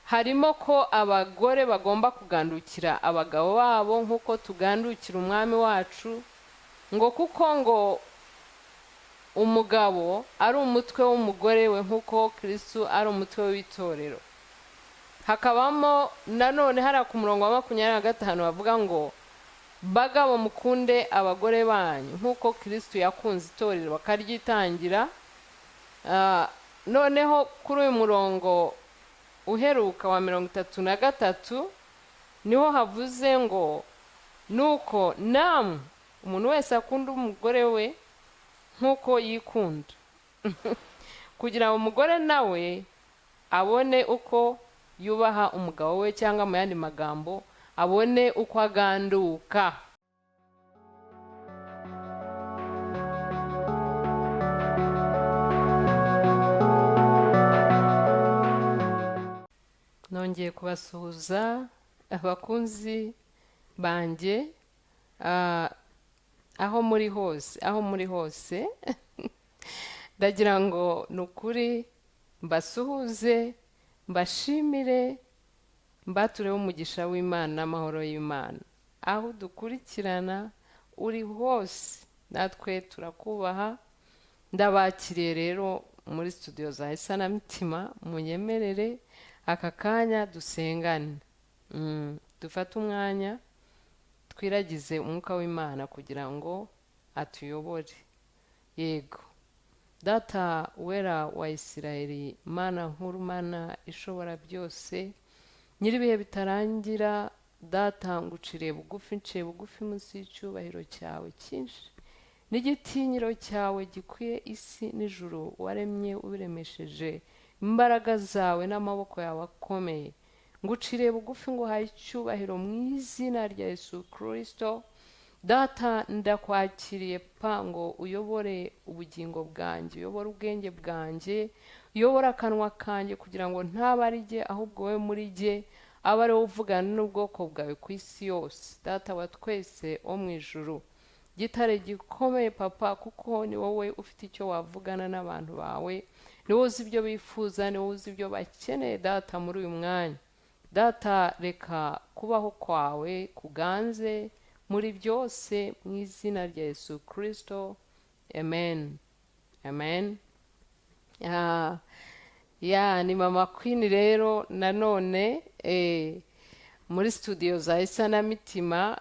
Harimo ko abagore bagomba kugandukira abagabo babo nk'uko tugandukira Umwami wacu, ngo kuko ngo umugabo ari umutwe w'umugore we nk'uko Kirisitu ari umutwe w'itorero. Hakabamo nanone hariya ku murongo wa 25 bavuga ngo: "Bagabo, mukunde abagore banyu nk'uko Kirisitu yakunze itorero bakaryitangira." Noneho kuri uyu murongo uheruka wa 33 niho havuze ngo: "Nuko namwe, umuntu wese akunda umugore we nk'uko yikunda, kugira ngo umugore nawe abone uko yubaha umugabo we," cyangwa mu yandi magambo abone uko aganduka. Nongeye kubasuhuza, abakunzi banjye, aho muri hose, aho muri hose. Ndagira ngo ni ukuri mbasuhuze, mbashimire, mbatureho umugisha w'Imana n'amahoro y'Imana. Aho dukurikirana uri hose, natwe turakubaha. Ndabakiriye rero muri studio za Isanamitima. Munyemerere aka kanya dusengane, dufate umwanya twiragize umwuka w'Imana kugira ngo atuyobore. Yego, Data wera wa Isirayeli, Mana nkuru, Mana ishobora byose, nyir'ibihe bitarangira, Data, nguciriye bugufi, nciye bugufi munsi y'icyubahiro cyawe cyinshi n'igitinyiro cyawe gikwiye isi n'ijuru waremye ubiremesheje imbaraga zawe n'amaboko yawe akomeye. Nguciriye bugufi ngo uhaye icyubahiro mu izina rya Yesu Kirisito. Data, ndakwakiriye pa ngo uyobore ubugingo bwanjye, uyobore ubwenge bwanjye, uyobore akanwa kanjye, kugira ngo ntabe ari jye ahubwo wowe muri jye abe ari wowe uvugana n'ubwoko bwawe ku isi yose. Data wa twese wo mu ijuru, gitare gikomeye, Papa, kuko ni wowe ufite icyo wavugana n'abantu bawe, ni wowe uzi ibyo bifuza, ni wowe uzi ibyo bakeneye. Data, muri uyu mwanya, Data, reka kubaho kwawe kuganze muri byose, mu izina rya Yesu Kirisito, amen, amen. Ya, ni Mama Queen rero nanone muri studio za Isanamitima,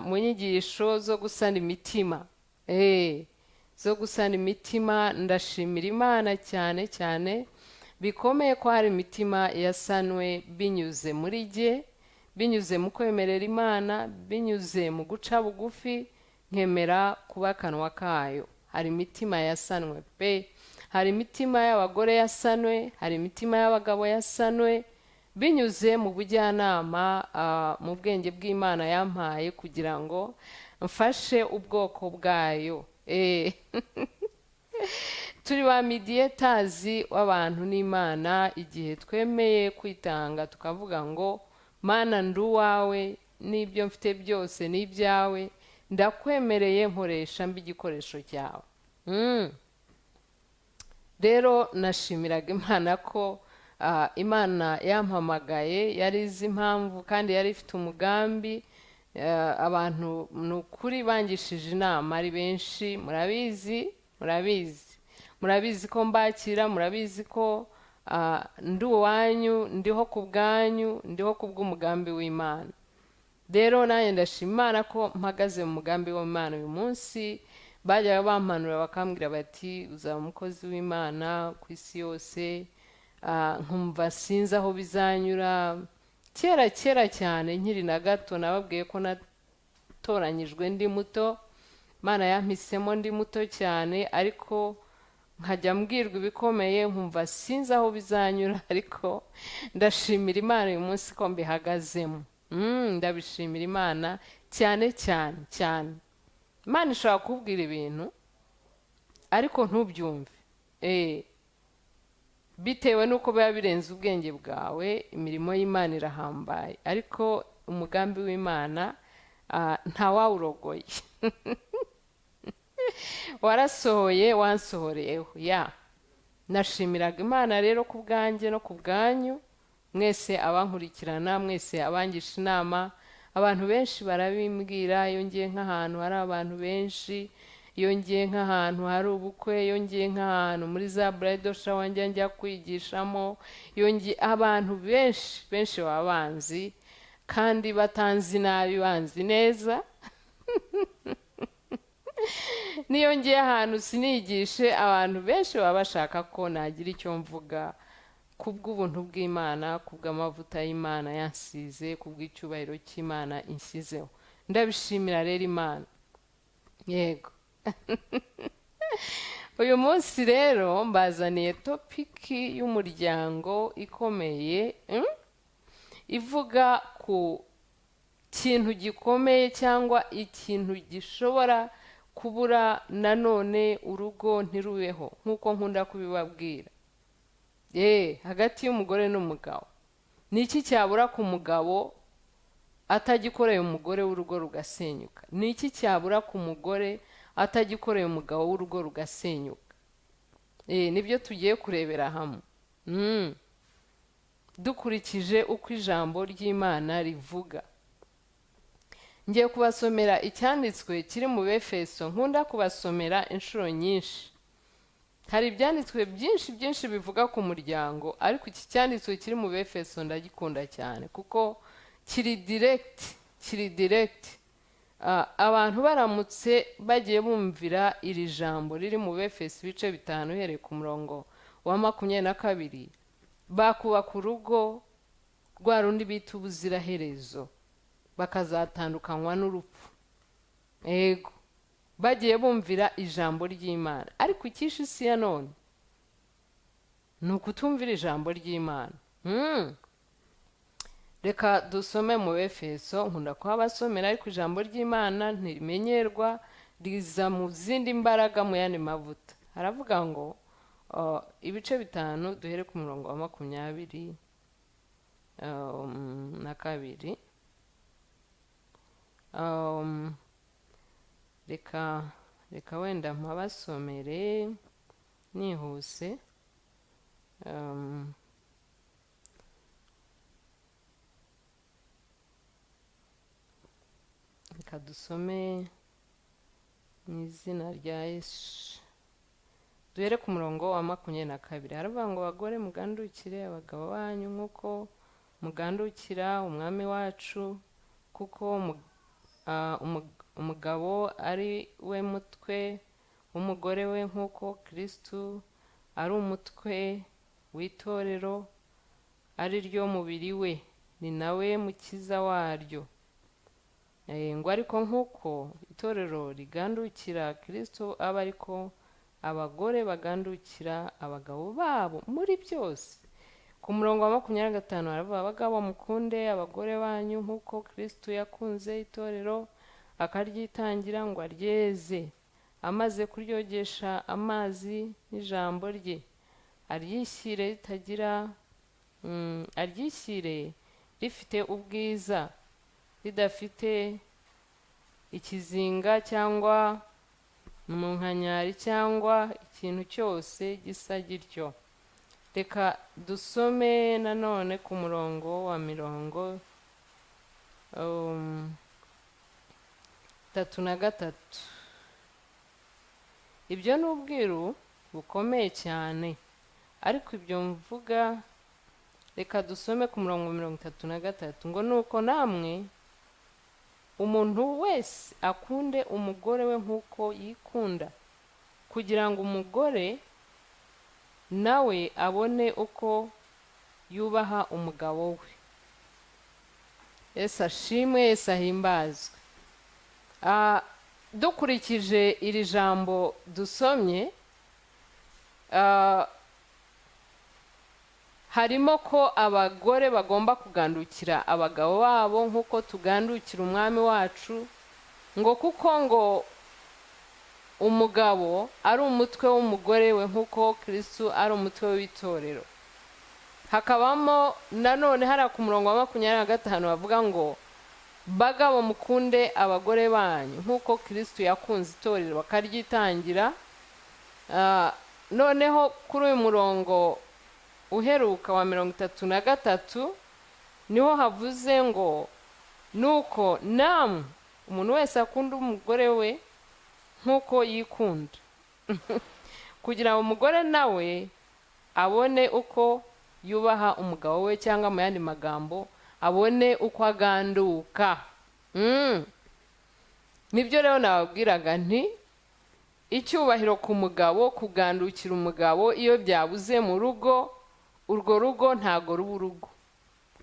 mu nyigisho zo gusana imitima, zo gusana imitima. Ndashimira Imana cyane cyane bikomeye ko hari imitima yasanwe binyuze muri jye, binyuze mu kwemerera Imana, binyuze mu guca bugufi nkemera kuba akanwa kayo. Hari imitima yasanwe pe. Hari imitima y'abagore yasanwe, hari imitima y'abagabo yasanwe binyuze mu bujyanama, mu bwenge bw'Imana yampaye kugira ngo mfashe ubwoko bwayo. Turi ba mediators w'abantu n'Imana igihe twemeye kwitanga tukavuga ngo: "Mana, ndi uwawe, n'ibyo mfite byose ni ibyawe, ndakwemereye, nkoresha mba igikoresho cyawe." Rero nashimiraga Imana ko Imana yampamagaye yari izi impamvu kandi yari ifite umugambi. Abantu ni ukuri bangishije inama ari benshi. Murabizi, murabizi, murabizi ko mbakira, murabizi ko ndi uwanyu, ndiho ku bwanyu, ndiho ku bw'umugambi w'Imana. Rero nanjye ndashima Imana ko mpagaze mu mugambi w'Imana uyu munsi. Bajyaga bampanura bakambwira bati: "Uzaba umukozi w'Imana ku isi yose." Nkumva sinzi aho bizanyura. Kera kera cyane, nkiri na gato, nababwiye ko natoranyijwe ndi muto. Imana yampisemo ndi muto cyane, ariko nkajya mbwirwa ibikomeye nkumva sinzi aho bizanyura. Ariko ndashimira Imana uyu munsi ko mbihagazemo. Ndabishimira Imana cyane cyane cyane. Imana ishobora kukubwira ibintu ariko ntubyumve, bitewe n'uko biba birenze ubwenge bwawe. Imirimo y'Imana irahambaye, ariko umugambi w'Imana ntawawurogoye, warasohoye, wansohoreyeho ya. Nashimiraga Imana rero ku bwanjye no ku bwanyu mwese abankurikirana, mwese abangisha inama. Abantu benshi barabimbwira iyo ngiye nk'ahantu hari abantu benshi, iyo ngiye nk'ahantu hari ubukwe, iyo ngiye nk'ahantu muri za bridal shower njya kwigishamo, iyo ngiye, abantu benshi benshi baba banzi, kandi batanzi nabi, banzi neza. Niyo ngiye ahantu sinigishe, abantu benshi baba bashaka ko nagira icyo mvuga kubw'ubuntu bw'Imana, kubw'amavuta y'Imana yansize, kubw'icyubahiro cy'Imana inshyizeho. Ndabishimira rero Imana. Yego, uyu munsi rero mbazaniye topic y'umuryango ikomeye, ivuga ku kintu gikomeye cyangwa ikintu gishobora kubura nanone urugo ntirubeho, nk'uko nkunda kubibabwira. Hagati y'umugore n'umugabo, ni iki cyabura ku mugabo atagikoreye umugore w'urugo rugasenyuka? Ni iki cyabura ku mugore atagikoreye umugabo w'urugo rugasenyuka? Nibyo tugiye kurebera hamwe dukurikije uko ijambo ry'Imana rivuga. Ngiye kubasomera icyanditswe kiri mu Befeso, nkunda kubasomera inshuro nyinshi. Hari ibyanditswe byinshi byinshi bivuga ku muryango, ariko iki cyanditswe kiri mu Befeso ndagikunda cyane kuko kiri direct, kiri direct. Abantu baramutse bagiye bumvira iri jambo riri mu Befeso ibice 5 uhereye ku murongo wa 22, bakubaka urugo rwa rundi bita ubuziraherezo, bakazatandukanywa n'urupfu. Yego, bagiye bumvira ijambo ry'Imana. Ariko icyishe isi ya none ni ukutumvira ijambo ry'Imana. Reka dusome mu Befeso. Nkunda kuhabasomera, ariko ijambo ry'Imana ntirimenyerwa, riza mu zindi mbaraga, mu yandi mavuta. Haravuga ngo ibice 5, duhere ku murongo wa 22. Reka wenda mpabasomere nihuse. Reka dusome mu izina rya Yesu, duhere ku murongo wa 22. Haravuga ngo: "Bagore, mugandukire abagabo banyu nk'uko mugandukira Umwami wacu, kuko umugabo ari we mutwe w'umugore we, nk'uko Kristu ari umutwe w'itorero, ari ryo mubiri we, ni nawe mukiza waryo. Ngo ariko nk'uko itorero rigandukira Kristo, abe ariko abagore bagandukira abagabo babo muri byose." Ku murongo wa 25 haravuga: "Abagabo, mukunde abagore banyu nk'uko Kristo yakunze itorero akaryitangira ngo aryeze, amaze kuryogesha amazi n'ijambo rye, aryishyire ritagira aryishyire rifite ubwiza, ridafite ikizinga cyangwa umunkanyari cyangwa ikintu cyose gisa gityo." Reka dusome nanone ku murongo wa 33. Ibyo ni ubwiru bukomeye cyane, ariko ibyo mvuga, reka dusome ku murongo 33, ngo: "Nuko namwe, umuntu wese akunde umugore we nk'uko yikunda, kugira ngo umugore nawe abone uko yubaha umugabo we." Yesu ashimwe, Yesu ahimbazwe. Dukurikije iri jambo dusomye, harimo ko abagore bagomba kugandukira abagabo babo nk'uko tugandukira Umwami wacu, ngo kuko ngo umugabo ari umutwe w'umugore we nk'uko Kristo ari umutwe w'itorero. Hakabamo nanone hariya ku murongo wa 25 bavuga ngo: "Bagabo, mukunde abagore banyu nk'uko Kristo yakunze itorero bakaryitangira." Noneho kuri uyu murongo uheruka wa 33 niho havuze ngo: "Nuko namwe, umuntu wese akunda umugore we nk'uko yikunda, kugira ngo umugore nawe abone uko yubaha umugabo we," cyangwa mu yandi magambo, abone uko aganduka. Nibyo rero nababwiraga nti icyubahiro ku mugabo, kugandukira umugabo, iyo byabuze mu rugo, urwo rugo ntago ruba urugo.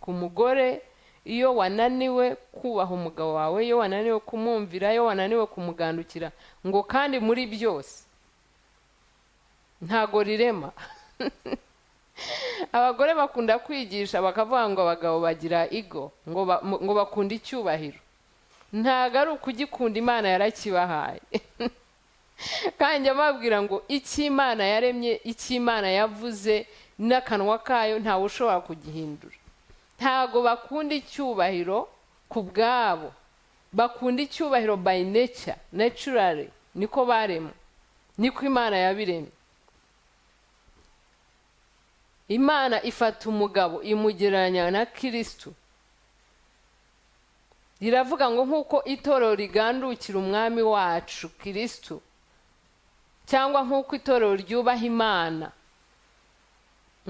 Ku mugore, iyo wananiwe kubaha umugabo wawe, iyo wananiwe kumwumvira, iyo wananiwe kumugandukira, ngo kandi muri byose, ntago rirema. Abagore bakunda kwigisha bakavuga ngo abagabo bagira ego, ngo bakunda icyubahiro. Ntago ari ukugikunda, Imana yarakibahaye. Kandi njya mbabwira ngo icyo Imana yaremye, icyo Imana yavuze n'akanwa kayo, ntawe ushobora kugihindura. Ntago bakunda icyubahiro ku bwabo, bakunda icyubahiro by nature, naturally, niko baremwe, niko Imana yabiremye. Imana ifata umugabo imugereranya na Kirisitu. Riravuga ngo nk'uko itorero rigandukira Umwami wacu Kirisitu, cyangwa nk'uko itorero ryubaha Imana,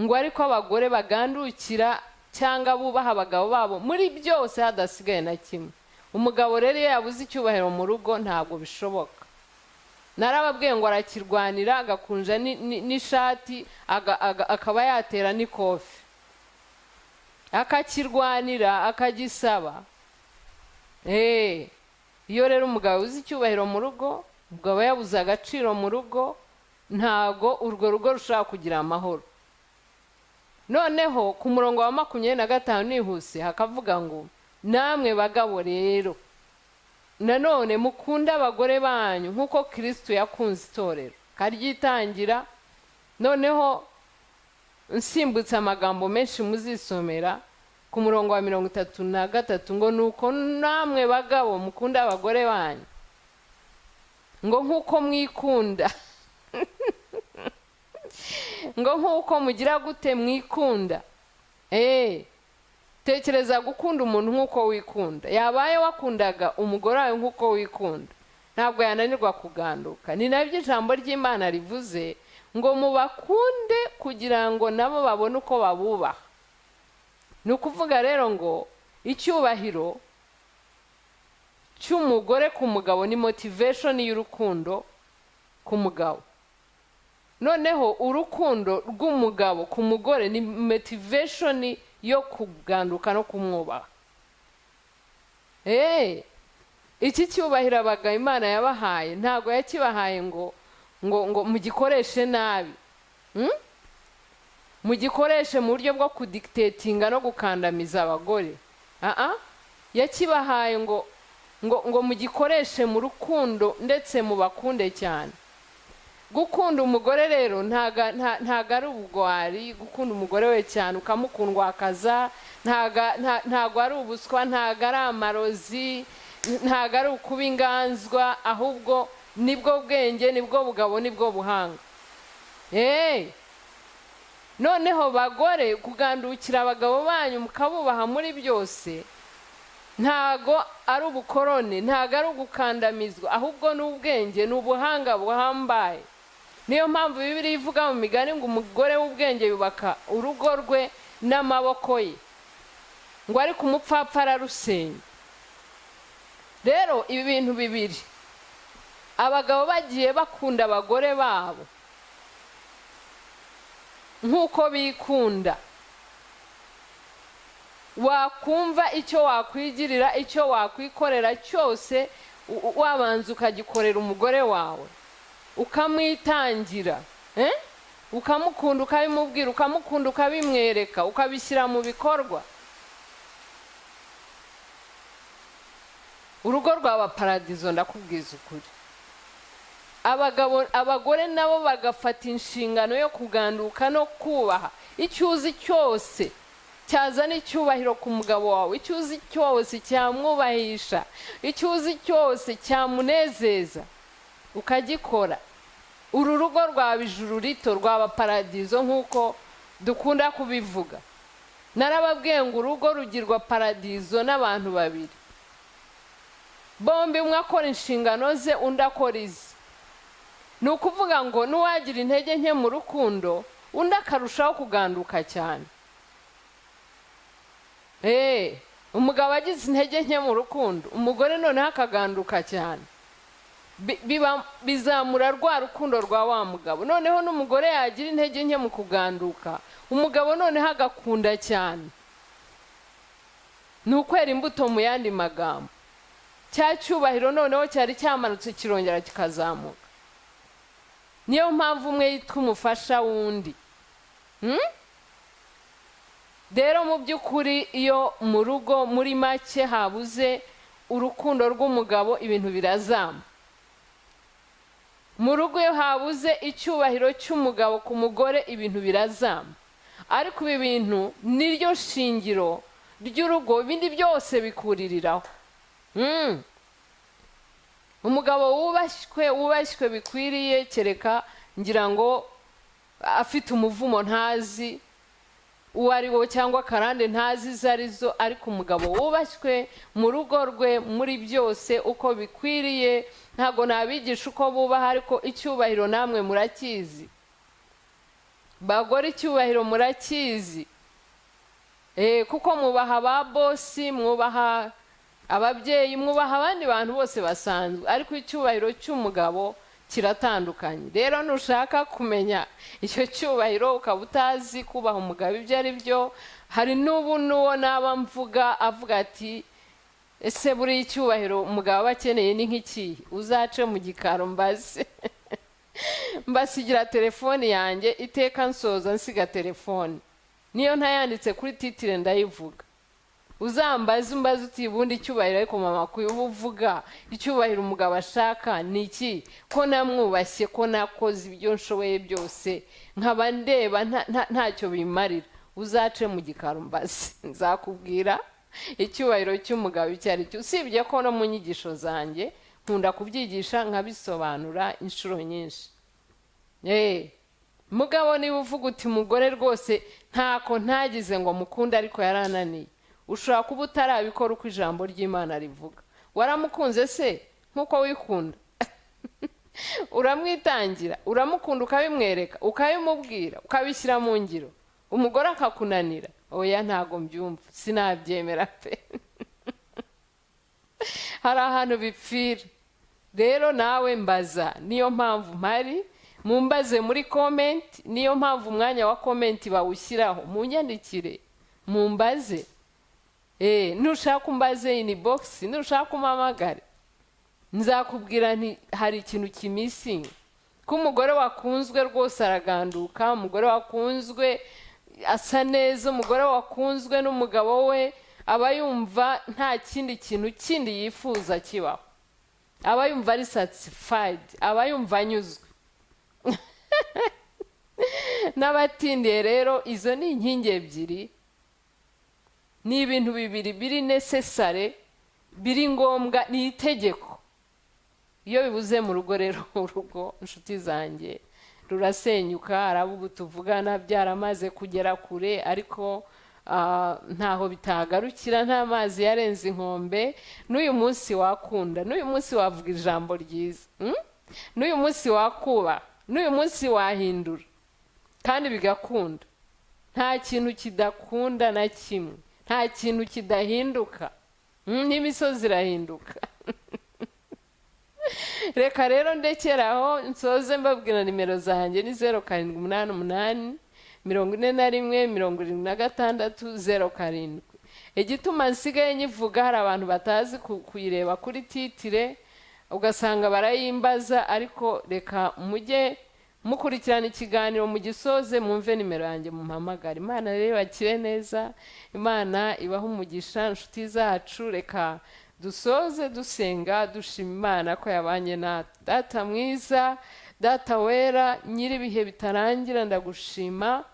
ngo ariko abagore bagandukira cyangwa bubaha abagabo babo muri byose, hadasigaye na kimwe. Umugabo rero iyo yabuze icyubahiro mu rugo, ntabwo bishoboka. Narababwiye ngo arakirwanira, agakunja n'ishati, akaba yatera n'ikofi, akakirwanira, akagisaba. Iyo rero umugabo yabuze icyubahiro mu rugo, umugabo yabuze agaciro mu rugo, ntago urwo rugo rushobora kugira amahoro. Noneho ku murongo wa 25, nihuse, hakavuga ngo: "Namwe bagabo rero nanone mukunde abagore banyu nk'uko Kirisitu yakunze itorero karyitangira." Noneho nsimbutse amagambo menshi, muzisomera ku murongo wa 33 ngo: "Nuko namwe bagabo mukunde abagore banyu ngo nk'uko mwikunda," ngo nk'uko mugira gute? Mwikunda. Tekereza gukunda umuntu nk'uko wikunda. Yabaye wakundaga umugore wawe nk'uko wikunda, ntabwo yananirwa kuganduka. Ni nabyo ijambo ry'Imana rivuze ngo mubakunde kugira ngo nabo babone uko babubaha. Ni ukuvuga rero ngo icyubahiro cy'umugore ku mugabo ni motivation y'urukundo ku mugabo. Noneho urukundo rw'umugabo ku mugore ni motivation yo kuganduka no kumwubaha. Iki cyubahiro abagabo Imana yabahaye, ntabwo yakibahaye ngo mugikoreshe nabi, Mugikoreshe mu buryo bwo kudictatinga no gukandamiza abagore. Yakibahaye ngo mugikoreshe mu rukundo, ndetse mubakunde cyane. Gukunda umugore rero ntago ari ubugwari. Gukunda umugore we cyane, ukamukundwakaza, ntago ari ubuswa, ntago ari amarozi, ntago ari ukuba inganzwa, ahubwo nibwo bwenge, nibwo bugabo, nibwo buhanga. Noneho bagore, kugandukira abagabo banyu mukabubaha muri byose, ntago ari ubukoroni, ntago ari ugukandamizwa, ahubwo ni ubwenge, ni ubuhanga buhambaye. Niyo mpamvu Bibiliya ivuga mu Migani ngo umugore w'ubwenge yubaka urugo rwe n'amaboko ye, ngo ariko umupfapfa ararusenya. Rero ibi bintu bibiri, abagabo bagiye bakunda abagore babo nk'uko bikunda, wakumva icyo wakwigirira, icyo wakwikorera cyose, wabanza ukagikorera umugore wawe, ukamwitangira, Ukamukunda ukabimubwira, ukamukunda ukabimwereka, ukabishyira mu bikorwa, urugo rwaba paradizo, ndakubwiza ukuri. Abagabo, abagore nabo bagafata inshingano yo kuganduka no kubaha. Icyo uzi cyose cyazana icyubahiro ku mugabo wawe, icyo uzi cyose cyamwubahisha, icyo uzi cyose cyamunezeza, ukagikora. Uru rugo rwaba ijuru rito, rwaba paradizo nk'uko dukunda kubivuga. Narababwiye ngo urugo rugirwa paradizo n'abantu babiri bombi, umwe akora inshingano ze, undi akora ize. Ni ukuvuga ngo n'uwagira intege nke mu rukundo, undi akarushaho kuganduka cyane. Umugabo agize intege nke mu rukundo, umugore noneho akaganduka cyane, bizamura rwa rukundo rwa wa mugabo. Noneho n'umugore yagira intege nke mu kuganduka, umugabo noneho agakunda cyane. Ni ukwera imbuto. Mu yandi magambo, cya cyubahiro noneho cyari cyamanutse kirongera kikazamuka. Niyo mpamvu umwe yitwa umufasha w'undi. Rero mu by'ukuri, iyo mu rugo muri make habuze urukundo rw'umugabo, ibintu birazamba. Mu rugo iyo habuze icyubahiro cy'umugabo ku mugore, ibintu birazamba. Ariko ibi bintu niryo shingiro ry'urugo, ibindi byose bikuririraho. Umugabo wubashywe, wubashywe bikwiriye, kereka ngira ngo afite umuvumo ntazi uwo ari wo cyangwa karande ntazi izo ari zo. Ariko umugabo wubashywe mu rugo rwe muri byose uko bikwiriye, ntabwo nabigisha uko bubaha, ariko icyubahiro namwe murakizi. Bagore, icyubahiro murakizi, kuko mwubaha ba boss, mwubaha ababyeyi, mwubaha abandi bantu bose basanzwe, ariko icyubahiro cy'umugabo kiratandukanye. Rero nushaka kumenya icyo cyubahiro, ukaba utazi kubaha umugabo ibyo ari byo, hari n'ubu n'uwo naba mvuga avuga ati: "Ese buriya icyubahiro umugabo aba akeneye ni nk'ikihe?" Uzace mu gikaro mbaze, mbasigira telefoni yanjye. Iteka nsoza nsiga telefoni, niyo ntayanditse kuri titre ndayivuga. Uzambaze, umbaze uti: "Ubundi icyubahiro, ariko mama, kuba uvuga icyubahiro umugabo ashaka ni iki, ko namwubashye, ko nakoze ibyo nshoboye byose, nkaba ndeba ntacyo bimarira?" Uzace mu gikari umbaze, nzakubwira icyubahiro cy'umugabo icyo ari cyo. Usibye ko no mu nyigisho zanjye nkunda kubyigisha, nkabisobanura inshuro nyinshi. Mugabo, niba uvuga uti: "Mugore rwose ntako ntagize ngo mukunde ariko yarananiye," ushobora kuba utarabikora uko ijambo ry'Imana rivuga. Waramukunze se nk'uko wikunda? Uramwitangira, uramukunda, ukabimwereka, ukabimubwira, ukabishyira mu ngiro, umugore akakunanira? Oya, ntago mbyumva, sinabyemera pe. Hari ahantu bipfira. Rero nawe mbaza, niyo mpamvu mpari. Mumbaze muri comment, niyo mpamvu umwanya wa comment bawushyiraho. Munyandikire, mumbaze. Nushaka umbaze inbox, nushaka umpamagare, nzakubwira nti hari ikintu kimissinga. Ko umugore wakunzwe rwose araganduka, umugore wakunzwe asa neza, umugore wakunzwe n'umugabo we aba yumva nta kindi kintu kindi yifuza kibaho, aba yumva ari satisfied, aba yumva anyuzwe. N'abatindiye rero, izo ni inkingi ebyiri, ni ibintu bibiri biri nécessaire, biri ngombwa, ni itegeko. Iyo bibuze mu rugo rero, urugo, inshuti zanjye, rurasenyuka. Hari abo ubu tuvugana byaramaze kugera kure, ariko ntaho bitagarukira, nta mazi yarenze inkombe. N'uyu munsi wakunda, n'uyu munsi wavuga ijambo ryiza, N'uyu munsi wakubaha, n'uyu munsi wahindura kandi bigakunda. Nta kintu kidakunda na kimwe, nta kintu kidahinduka. N'imisozi irahinduka. Reka rero ndekeraho, nsoze mbabwira nimero zanjye ni 0788 41 76 07. Igituma nsigaye nyivuga, hari abantu batazi kuyireba kuri titre, ugasanga barayimbaza. Ariko reka mujye mukurikirana ikiganiro mugisoze, mwumve nimero yanjye, mumpamagare. Imana rero bakire neza, Imana ibahe umugisha, inshuti zacu. Reka dusoze dusenga, dushima Imana ko yabanye natwe. Data mwiza, Data wera, nyir'ibihe bitarangira, ndagushima,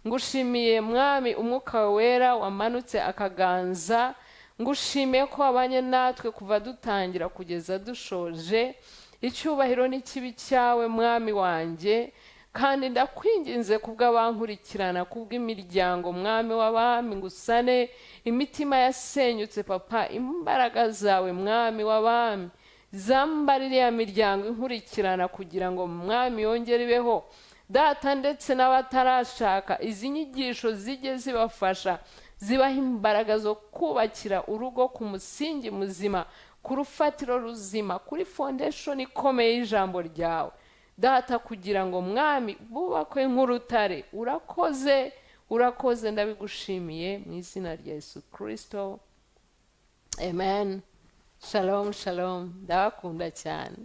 ngushimiye Mwami umwuka wera wamanutse akaganza. Ngushimiye ko wabanye natwe kuva dutangira kugeza dushoje. Icyubahiro n'ikibi cyawe, Mwami wanjye. Kandi ndakwinginze kubw'abankurikirana, kubw'imiryango, Mwami w'abami, ngo usane imitima yasenyutse. Papa, imbaraga zawe, Mwami w'abami, zambara iriya miryango inkurikirana kugira ngo, Mwami, yongere ibeho. Data, ndetse n'abatarashaka, izi nyigisho zijye zibafasha, zibaha imbaraga zo kubakira urugo ku musingi muzima, ku rufatiro ruzima, kuri foundation ikomeye y'ijambo ryawe, Data, kugira ngo, Mwami, bubakwe nk'urutare. Urakoze, urakoze, ndabigushimiye mu izina rya Yesu Kirisito, amen. Shalom, shalom, ndabakunda cyane.